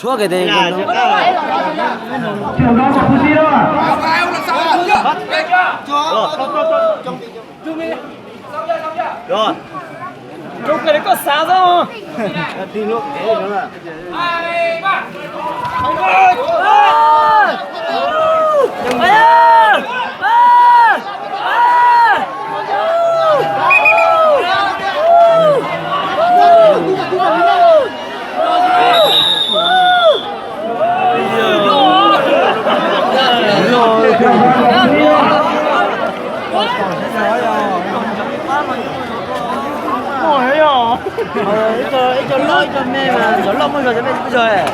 Tshuab kiag tes. Rau koj xav xwb. Ib co loj ib co me mas cov loj muaj zog cov me tsis muaj zog.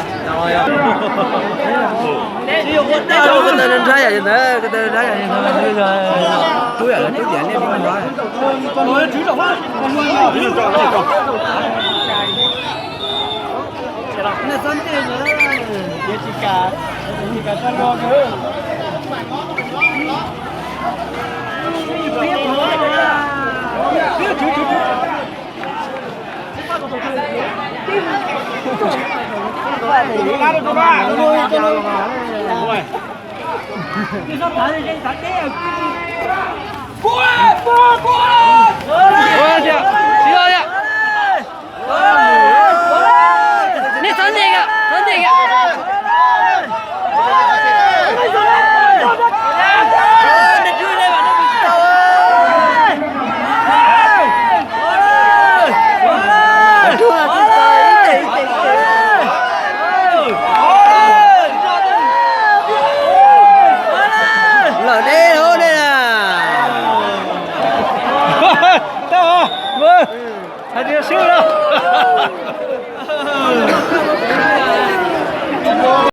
Ib co ua dab, ib co nrab yam li ntawd, ib co nrab yam li ntawd. Tub yam li tub tiam nej no.